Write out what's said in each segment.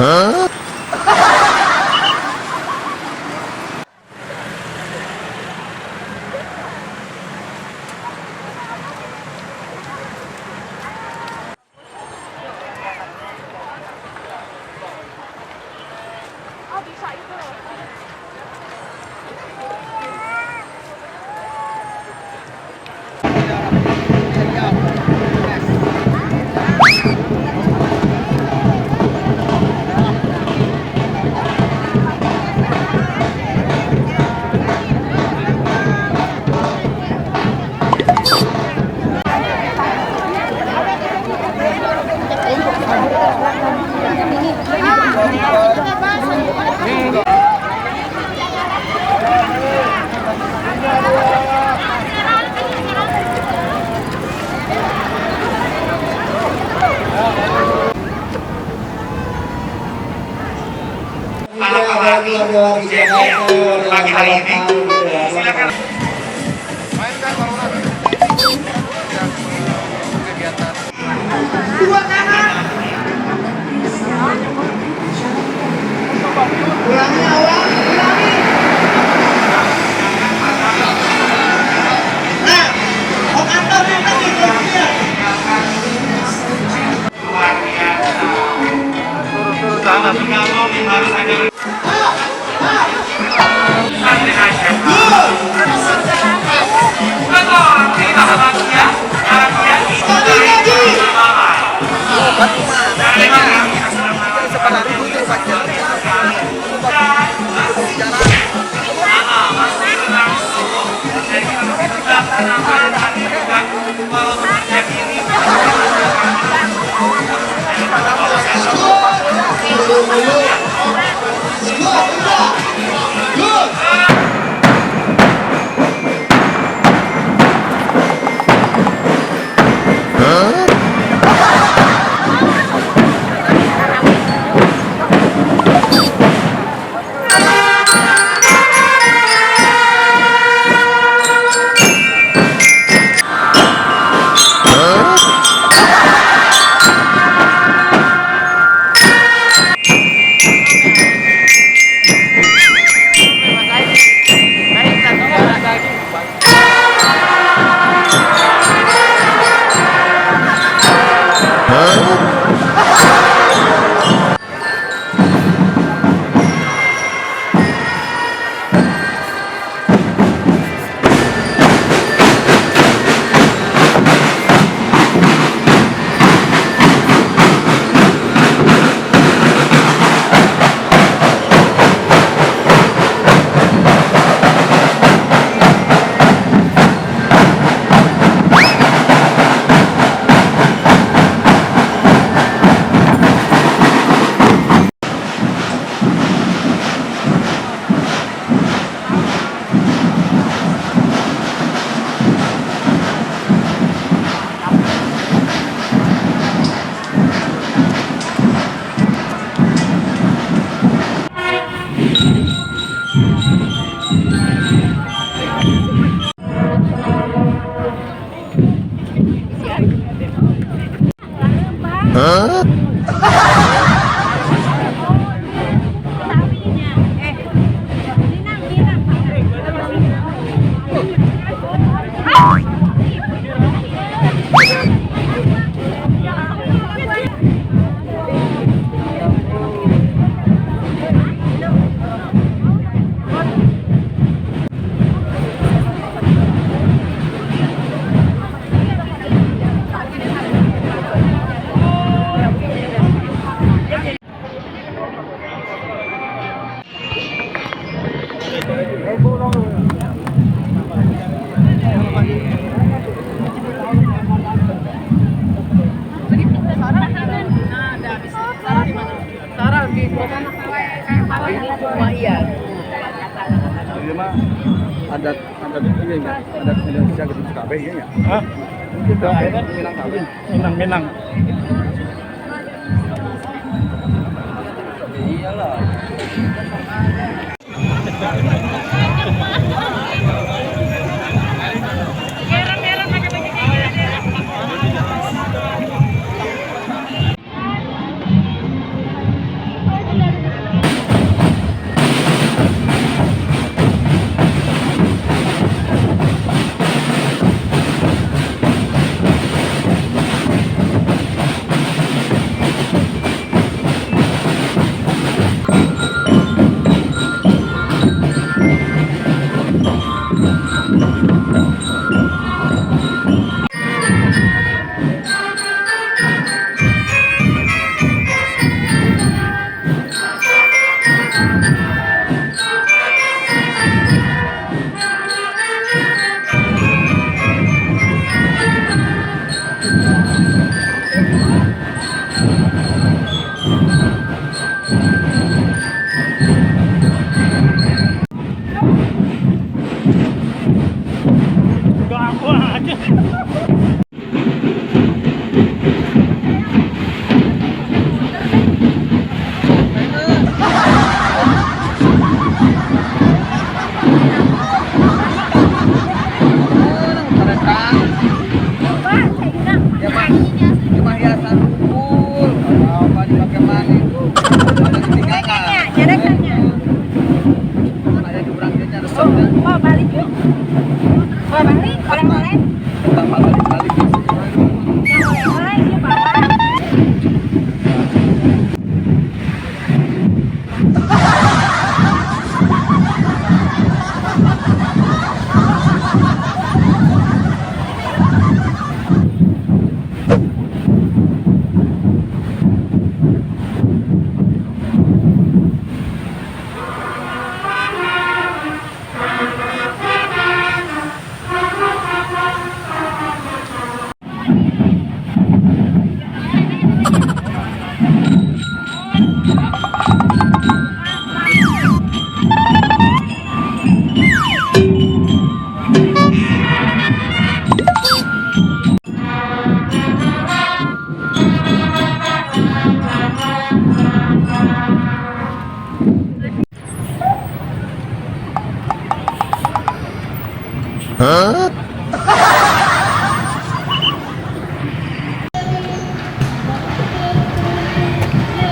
Huh? Oh, bisa itu. Pagi hari ini silakan Mainkan kegiatan. Dua kanan. Ulangi, ulangi, ulangi. Nah, Om Anton yang tadi dia. Luar biasa. Selamat bergabung harus ada. Huh? Adat adat ini ya, adat Indonesia gitu kabeh ya. Hah? Kita Minang kabeh. Minang Minang. Iyalah.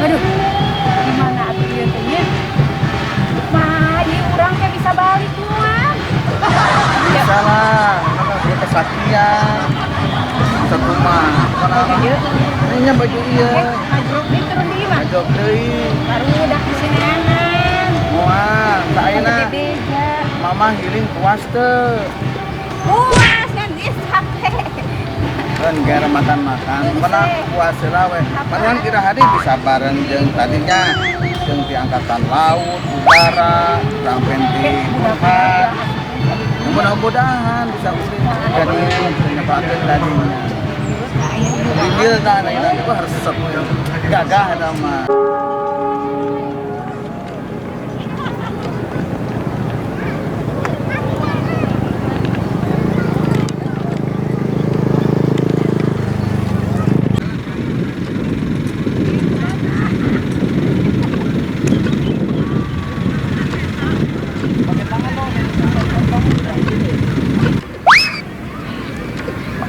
Aduh, gimana atuh ieu teh nya? Mah, ieu urang teh bisa balik moal. Bisa lah, karena dia kesaktian. Bisa kumaha. Ieu, Ini baju iya. eh, majruk deui turun di imah. Majok deui. Baru udah kesinenan. Moal, tak ayeuna. Beja. Mama healing puas teu. Puas kan geus capek. Kan gara makan-makan, mana puas heula we. Padahal kira hari bisa bareng jeung tadinya jeung di angkatan laut, udara, urang penti tempat. Mudah-mudahan bisa ulin jadi penyebaran tadinya. Mobil kan, nah, itu harus resep. Gagah eta mah.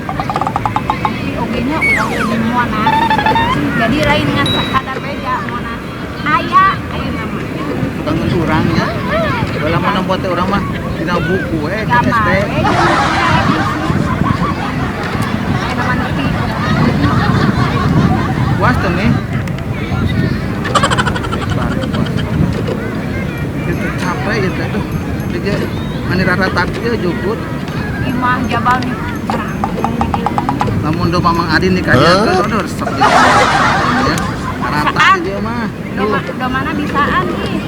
Tapi oge-nya udah di Monas. Jadi lain ngan sakadar beja Monas. Aya, aya nama. Bangun urang ya. Bala mana buat urang mah dina buku we di Gamal SD. we. Aya nama nepi. Puas tuh nih. Puas. Itu capek ya tuh. Dia mani rara tadi ya jukut. Imah jabal nih. Namun do Mamang Adin nih kajian tuh aduh resep dia. Ya. Rata dia mah. Do, do mana bisaan nih.